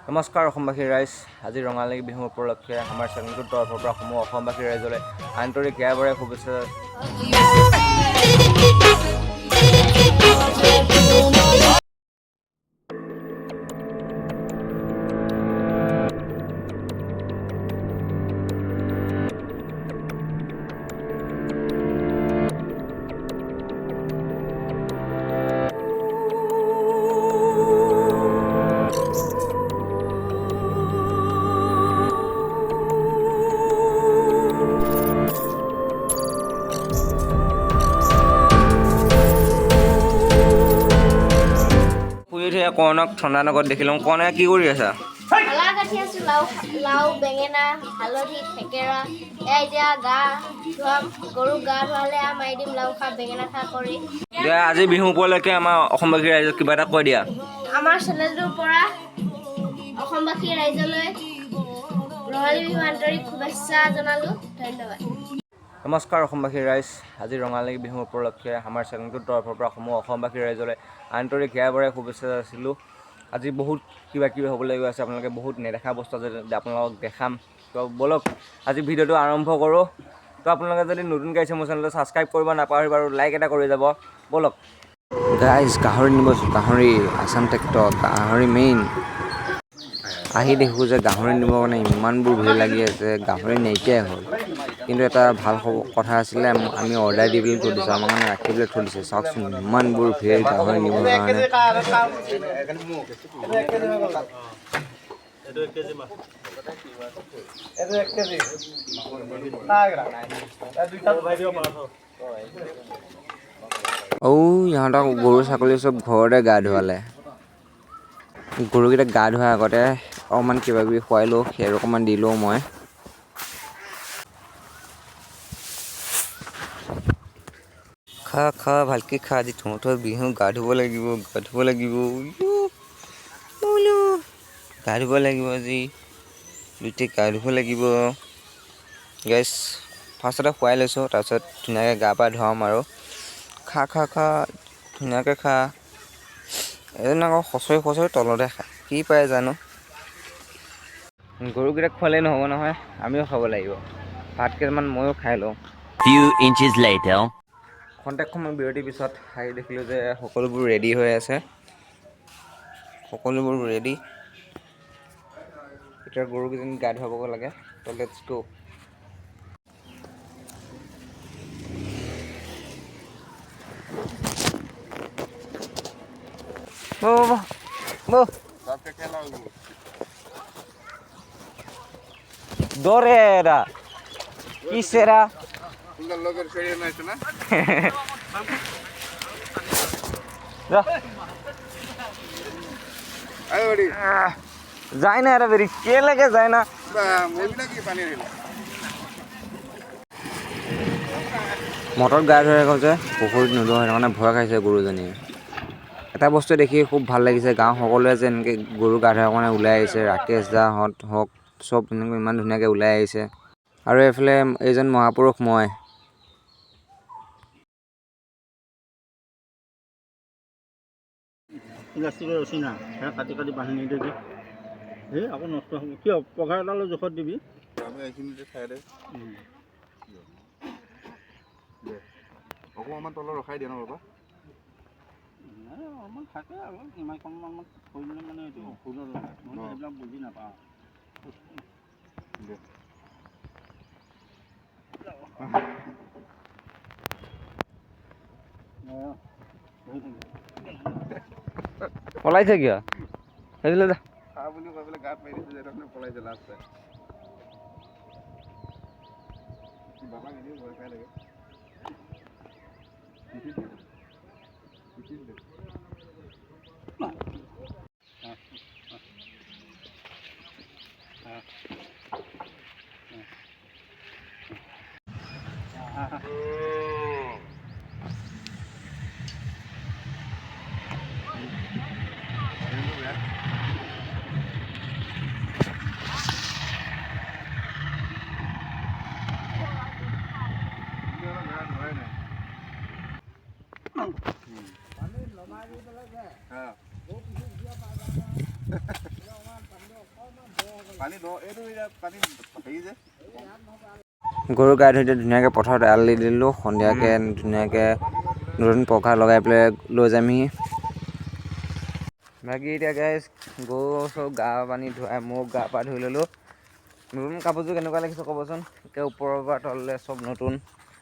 নমস্কাৰ অসমবাসী ৰাইজ। আজি ৰঙালী বিহু উপলক্ষে আমাৰ চেনেলটোৰ তৰফৰ পৰা সমূহ অসমবাসী ৰাইজলৈ আন্তৰিক হিয়াভৰাই শুভেচ্ছা। শুই উঠি কৰ্ণক ঠাণ্ডা নগৰত দেখিলোঁ। কৰ্ণে কি কৰি আছা? কলা কাটি আছো, লাও, লাও, বেঙেনা, হালধি, থেকেৰা। এয়া এতিয়া গা ধোৱাম গৰুক। গা ধোৱালে আৰু মাৰি দিম লাও খা, বেঙেনা খা কৰি। দিয়া, আজি বিহু উপলক্ষে আমাৰ অসমবাসী ৰাইজক কিবা এটা কৈ দিয়া। আমাৰ চেনেলটোৰ পৰা অসমবাসী ৰাইজলৈ ৰঙালী বিহু আন্তৰিক শুভেচ্ছা জনালোঁ। ধন্যবাদ। নমস্কাৰ অসমবাসী ৰাইজ। আজি ৰঙালী বিহু উপলক্ষে আমাৰ চেনেলটোৰ তৰফৰ পৰা সমূহ অসমবাসী ৰাইজলৈ আন্তৰিক হিয়াভৰাই শুভেচ্ছা যাচিলোঁ। আজি বহুত কিবা কিবি হ'বলৈ গৈ আছে। আপোনালোকে বহুত নেদেখা বস্তু আজি আপোনালোকক দেখাম। তো ব'লক, আজি ভিডিঅ'টো আৰম্ভ কৰোঁ। তো আপোনালোকে যদি নতুনকৈ আহিছে মোৰ চেনেলটো ছাবস্ক্ৰাইব কৰিব নাপাহৰিব আৰু লাইক এটা কৰি যাব। ব'লক গাইজ, গাহৰি নিব। গাহৰি, আছাম ট্ৰেক্টৰ গাহৰি মেইন। আহি দেখোঁ যে গাহৰি নিবৰ কাৰণে ইমানবোৰ ভিৰ লাগি আছে, গাহৰি নাইকিয়াই হ'ল। কিন্তু এটা ভাল খবৰ কথা আছিলে, আমি অৰ্ডাৰ দি পেলাই থৈ দিছোঁ, আমাৰ কাৰণে ৰাখি পেলাই থৈ দিছে। চাওকচোন, ইমানবোৰ ভিৰ গাহৰি নিবৰ কাৰণে। ঔ, ইহঁতক গৰু ছাগলী চব ঘৰতে গা ধুৱালে। গৰুকেইটাক গা ধোৱাৰ আগতে অকণমান কিবা কিবি খুৱাই লওঁ, খেৰ অকণমান দি লওঁ মই। খা খা, ভালকে খা। আজি তহঁতৰ বিহু, গা ধুব লাগিব, গা ধুব লাগিব। ইউ, বোলো গা ধুব লাগিব আজি, দুইটাই গা ধুব লাগিব। গাইছ, ফাৰ্ষ্টতে খুৱাই লৈছোঁ, তাৰপিছত ধুনীয়াকৈ গা পা ধুৱাম আৰু। খা খা খা, ধুনীয়াকৈ খা। এজন আকৌ খচৰি খচৰি তলতে খায়, কি পায় জানো। গৰুকেইটাক খোৱালেই নহ'ব নহয়, আমিও খাব লাগিব। ভাত কেইটামান ময়ো খাই লওঁ। Few inches later. খন্তেক সময় বিৰতিৰ পিছত আহি দেখিলোঁ যে সকলোবোৰ ৰেডি হৈ আছে, সকলোবোৰ ৰেডি। এতিয়া গৰুকেইজনী গা ধুৱাব লাগে। তো let's গ'। বহ বহ। দৌৰে এৰা কি সেৰা। যা। যায় না এৰা বেৰি কে লাগে যায় না। মটৰত গা ধুৱাই গ'ল যে, পুখুৰীত নোধোৱা, সেইটো কাৰণে ভয় খাইছে গৰুজনীয়ে। এটা বস্তু দেখি খুব ভাল লাগিছে, গাঁৱৰ সকলোৱে যে এনেকৈ গৰু গা ধোৱাৰ কাৰণে ওলাই আহিছে। ৰাকেশ দাহঁত হওক, চব এনেকৈ ইমান ধুনীয়াকৈ ওলাই আহিছে। আৰু এইফালে এইজন মহাপুৰুষ মই। প্লাষ্টিকৰ ৰছী না, সেয়া কাটি কাটি বান্ধি নিদিবি। এই আকৌ নষ্ট হ'ব। কিয় পঘা এডালৰ জোখত দিবি। এইখিনিতে চাই দে। অকণমান তলত ৰখাই দিয়ে ন বাবা? নাই, অলপমান থাকে আৰু ইমান কমমান থৈ দিলে মানে এইটো ঔষধৰ লাগে। মই সেইবিলাক বুজি নাপাওঁ। দে। পলাইছে কিয়? সেইফালে যা। খা বুলি কৈ পেলাই গাত মাৰি দিছে যে, সেইটো পলাইছে লাষ্ট পাই। বাবাক এনেই ভয় খাই লাগে। পিঠিত দে। পানী দ এইটো এতিয়া পানী হেৰি যে। গৰু গা ধুই ধুনীয়াকৈ পথাৰত এৰাল দি দিলোঁ। সন্ধিয়াকৈ ধুনীয়াকৈ নতুন পঘা লগাই পেলাই লৈ যামহি। বাকী এতিয়া গাইজ, গৰু চৰু গা পানী ধুৱাই ময়ো গা পা ধুই ল'লোঁ। নতুন কাপোৰযোৰ কেনেকুৱা লাগিছে ক'বচোন। একে ওপৰৰ পৰা তললৈ চব নতুন।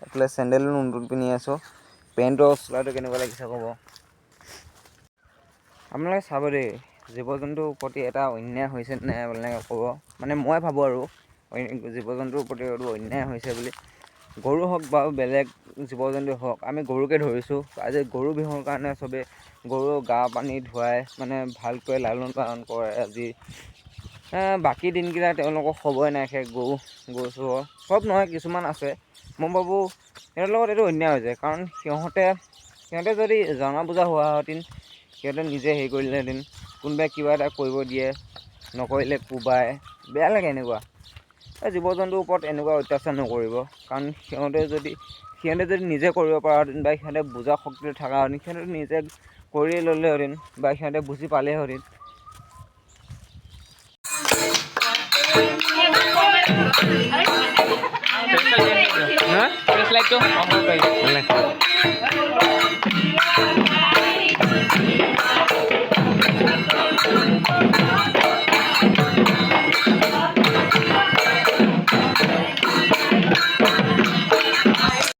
এইফালে চেণ্ডেলো নতুন পিন্ধি আছোঁ। পেণ্টৰ চোলাটো কেনেকুৱা লাগিছে ক'ব আপোনালোকে। চাব দেই, জীৱ জন্তুৰ প্ৰতি এটা অন্যায় হৈছে নাই আপোনালোকে ক'ব। মানে মই ভাবোঁ আৰু জীৱ জন্তুৰ প্ৰতি এইটো অন্যায় হৈছে বুলি। গৰু হওক বা বেলেগ জীৱ জন্তু হওক, আমি গৰুকে ধৰিছোঁ। আজি গৰু বিহুৰ কাৰণে চবেই গৰু গা পানী ধুৱাই মানে ভালকৈ লালন পালন কৰে। আজি বাকী দিনকেইটা তেওঁলোকক খবৰে নাৰাখে গৰু গৰু চোৰৰ। চব নহয়, কিছুমান আছে। মই ভাবোঁ সিহঁতৰ লগত এইটো অন্যায় হৈছে, কাৰণ সিহঁতে যদি জনা বুজা হোৱাহেঁতেন, সিহঁতে নিজে হেৰি কৰিলেহেঁতেন। কোনোবাই কিবা এটা কৰিব দিয়ে, নকৰিলে কোবাই। বেয়া লাগে এনেকুৱা। এই জীৱ জন্তুৰ ওপৰত এনেকুৱা অত্যাচাৰ নকৰিব, কাৰণ সিহঁতে যদি নিজে কৰিব পৰাহেঁতেন বা সিহঁতে বুজা শক্তিটো থকাহেঁতেন, সিহঁতে নিজে কৰিয়ে ল'লেহেঁতেন বা সিহঁতে বুজি পালেহেঁতেন।